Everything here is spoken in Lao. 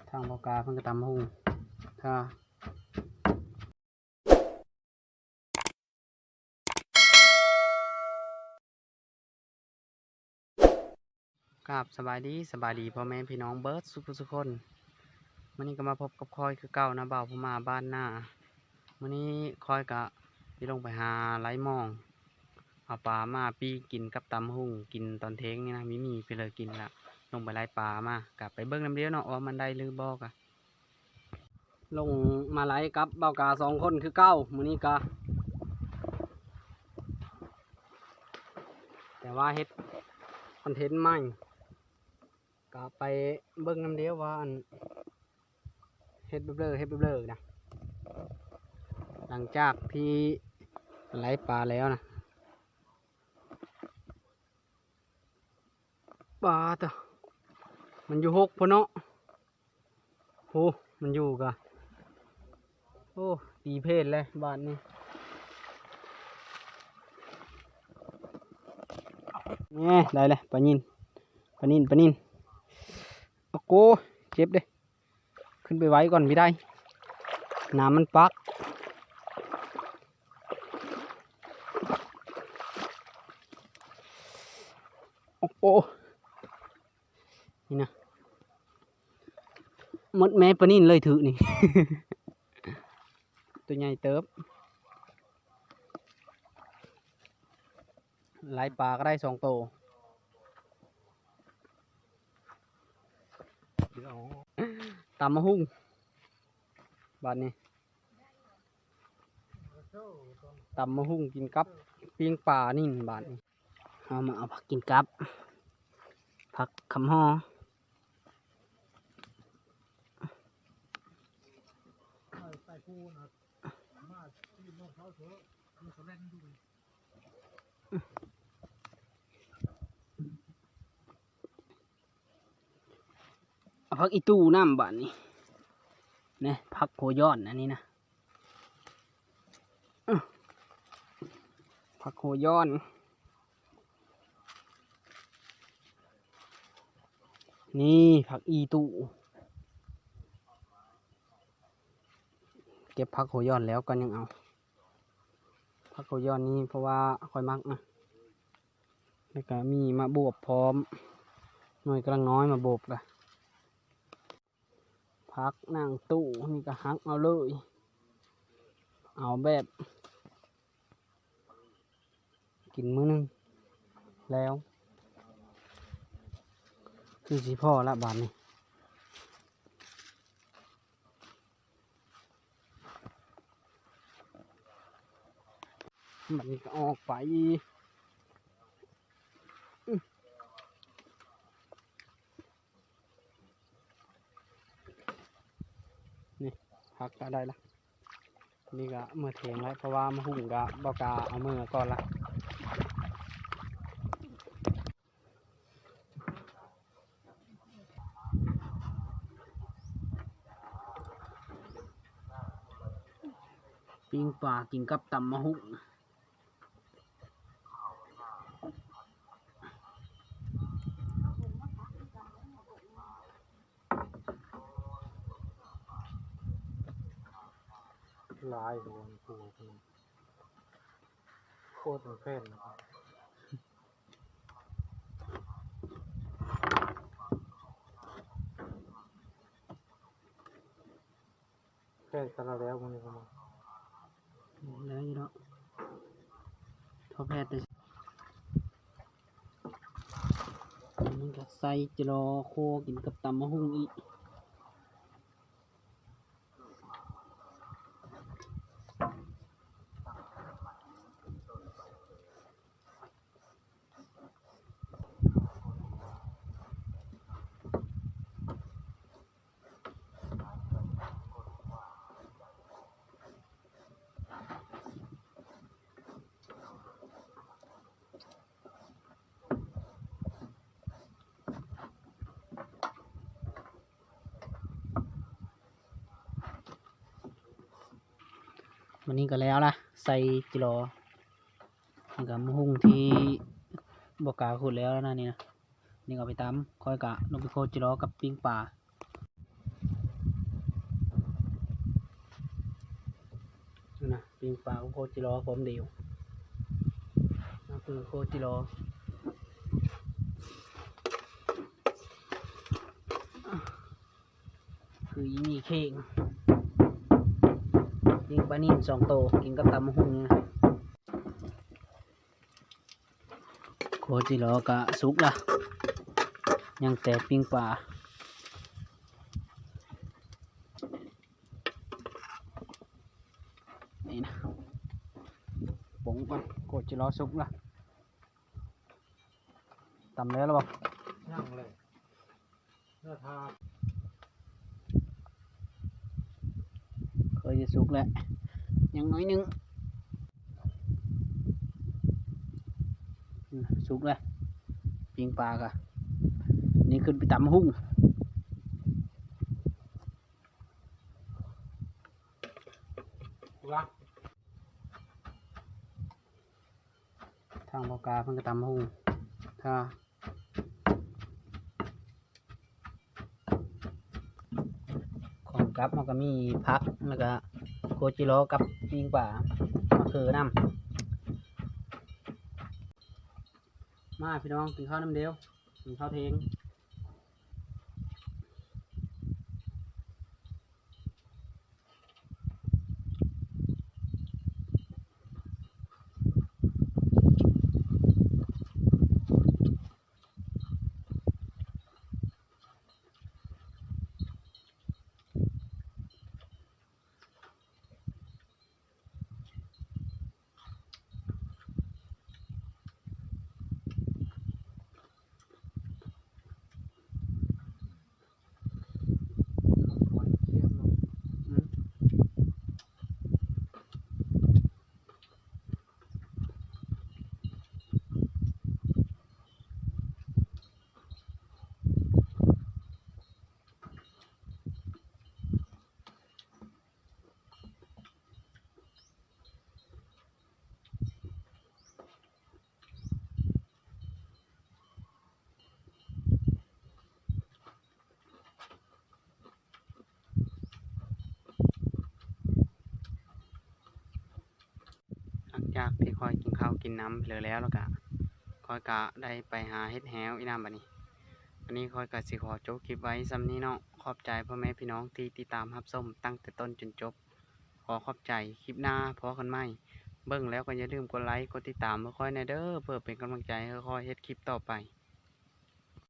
ທາງເບົາກາເພິ່ນກໍຕຳບັກຫຸ່ງ ຖ້າ ກາບສະບາຍດີ ສະບາຍດີພໍ່ແມ່ພີ່ນ້ອງເບິດສຸຜູ້ສຸຄົນ. ມື້ນີ້ກໍມາພົບກັບຂ້ອຍຄືເກົ່ານະ ບ່າວພູມາ ບ້ານນາ. ມື້ນີ້ຂ້ອຍກະຊິລົງໄປຫາໄລ່ມອງ ເອົາປາມາປີ້ງກິນກັບຕຳຫຸ່ງ ກິນຕອນເທງນີ້ນະ ມີໝີ່ໄປເລີຍກິນລະ. ລົງໄປໄລ່ປາມາ ກະໄປເບິ່ງນຳດຽວເນາະ ວ່າມັນໄດ້ຫຼືບໍ່ກະ. ລົງມາໄລ່ກັບເບົາກາສອງຄົນຄືເກົ່າ ມື້ນີ້ກະ ແຕ່ວ່າເຮັດຄອນເທັນໃໝ່ ກະໄປເບິ່ງນຳເດວ່າ ອັນ ເຮັດແບບເລີ ເຮັດແບບເລີນະ ຫຼັງຈາກທີ່ໄລ່ປາແລ້ວນະ. ປາດເຕີ ມັນຢູ່ຫົກພຸ້ນເນາະ. ໂອ້ ມັນຢູ່ກະ ໂອ້ ຕີເພດເລີຍບາດນີ້. ແນ່ ໄດ້ເລີຍ ປານິນ ປານິນ ປານິນ. ໂອ້ໂກ ເຈັບເດ້. ຂຶ້ນໄປໄຫວ້ກ່ອນ ບໍ່ໄດ້ ນ້ຳມັນປັກ. ໂອ້ໂຫ ນີ້ນະ ໝົດແມ່ປານິນເລີຍຖືນີ້ ຕົວໃຫຍ່ເຕີບ. ໄລ່ປາກໍໄດ້ສອງໂຕ. ຕຳບັກຫຸ່ງບາດນີ້ ຕຳບັກຫຸ່ງກິນກັບປີ້ງປານີ້ບາດນີ້. ເຮົາມາເອົາຜັກກິນກັບ ຜັກຄຳຫໍ່. ເອົາຜັກອີ່ຕູ່ນຳບາດນີ້ ນີ້ ຜັກຫົວຍ້ອນອັນນີ້ນະ ຜັກຫົວຍ້ອນ. ນີ້ຜັກອີ່ຕູ່ ເກັບຜັກຫົວຍ້ອນແລ້ວກໍຍັງເອົາຜັກຫົວຍ້ອນນີ້ ເພາະວ່າຂ້ອຍມັກນະ. ແລ້ວກໍມີໝາກບວບພ້ອມ ໜ່ວຍກຳລັງນ້ອຍໝາກບວບກະ. ຜັກນາງຕູ້ນີ້ກໍຫັກເອົາເລີຍ ເອົາແບບກິນມື້ໜຶ່ງແລ້ວ ຄືຊິພໍລະບາດນີ້. ບັດນີ້ກໍອອກໄປ ນີ້ ຜັກກໍໄດ້ລະ. ນີ້ກໍເມືອເທງແລ້ວ ເພາະວ່າມາຫຸ່ງກໍບໍ່ກ້າເອົາເມືອກ່ອນລະ. ປີ້ງປາກິນກັບຕຳບັກຫຸ່ງ. ຫຼາຍຄົນ ໂຄດແມ່ນແຜ່ນ. ແພດສາລະແລ້ວມື້ນີ້ກໍມາ ໄດ້ຢູ່ເນາະ ເທົ່າແພດເດ້. ອັນນີ້ກໍໃສ່ຈິລໍຄົວກິນກັບຕຳບັກຫຸ່ງອີກ. ມື້ນີ້ກໍແລ້ວລະ ໃສ່ຈິລໍ ແລ້ວກໍໝາກຫຸ່ງທີ່ບໍ່ກ້າຂູດແລ້ວນະ ນີ້ນະ. ນີ້ກໍເອົາໄປຕຳ ຂ້ອຍກໍລົງໄປໂຄດຈິລໍກັບປີ້ງປາ. ປີ້ງປາກັບໂຄຈິລໍພ້ອມດຽວ ນັ້ນຄືໂຄຈິລໍ ຄືອີ່ໝີ່ເຂ່ງ ປີ້ງປານິນສອງໂຕ ກິນກັບຕຳບັກຫຸ່ງນີ້ນະ. ໂຄຈິລໍກະສຸກລະ ຍັງແຕ່ປີ້ງປາ ນີ້ນະ ປົງກ່ອນ ໂຄຈິລໍສຸກລະ. ຕຳແລ້ວລະບໍ່? ຍັງເລີຍ ເນາະ ຖ້າ ເຄີຍຊິສຸກແລ້ວ ຍັງໜ້ອຍໜຶ່ງ ອືມ ສຸກແລ້ວ ປີ້ງປາກະ ນີ້ຂຶ້ນໄປຕຳບັກຫຸ່ງ. ທາງພໍ່ກາເພິ່ນກະຕຳບັກຫຸ່ງ ຖ້າ ຂອງກັບເຮົາກະມີຜັກ ແລ້ວກະໂຄຈິລໍກັບປີ້ງປາ ມະເຂືອນຳ. ມາພີ່ນ້ອງ ກິນເຂົ້ານຳເດວ ກິນເຂົ້າທ່ຽງ. ຫຼັງຈາກທີ່ຂ້ອຍກິນເຂົ້າກິນນ້ຳແລ້ວ ແລ້ວກະ ຂ້ອຍກະໄດ້ໄປຫາເຮັດແຮ້ວອີ່ນະ ບາດນີ້ ອັນນີ້ຂ້ອຍກະຊິຂໍຈົບຄລິບໄວ້ສ່ຳນີ້ເນາະ. ຂອບໃຈພໍ່ແມ່ພີ່ນ້ອງທີ່ຕິດຕາມຮັບຊົມຕັ້ງແຕ່ຕົ້ນຈົນຈົບ. ຂໍຂອບໃຈ. ຄລິບໜ້າພໍ້ກັນໃໝ່. ເບິ່ງແລ້ວກໍຢ່າລືມກົດໄລ ກົດຕິດຕາມໃຫ້ຂ້ອຍແດ່ເດີ ເພື່ອເປັນກຳລັງໃຈໃຫ້ຂ້ອຍເຮັດຄລິບຕໍ່ໄປ.